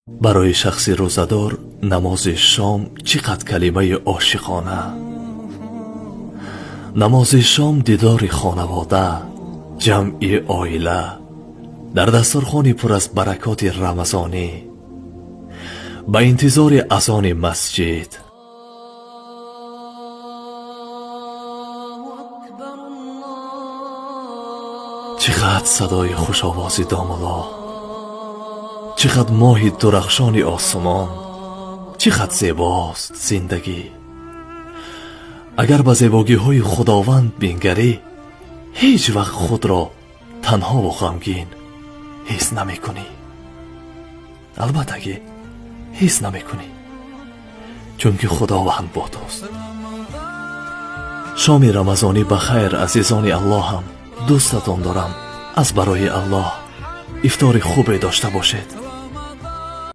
Барои шахси рӯзадор намози шом чӣ қад калимаи ошиқона. Намози шом дидори хонавода, ҷамъи оила дар дастархони пур аз баракоти рамазонӣ, ба интизори азони масҷид. Чӣ қад садои хушовози домулло, чӣ қад моҳи дурахшони осмон, чӣ қад зебост зиндагӣ. Агар ба зебогиҳои Худованд бингарӣ, ҳеҷ вақт худро танҳову ғамгин ҳис намекунӣ. Албатта ки ҳис намекунӣ, чунки Худованд бо туст. Шоми рамазонӣ ба хайр, азизони Аллоҳам. Дӯстатон дорам аз барои Аллоҳ. Ифтори хубе дошта бошед.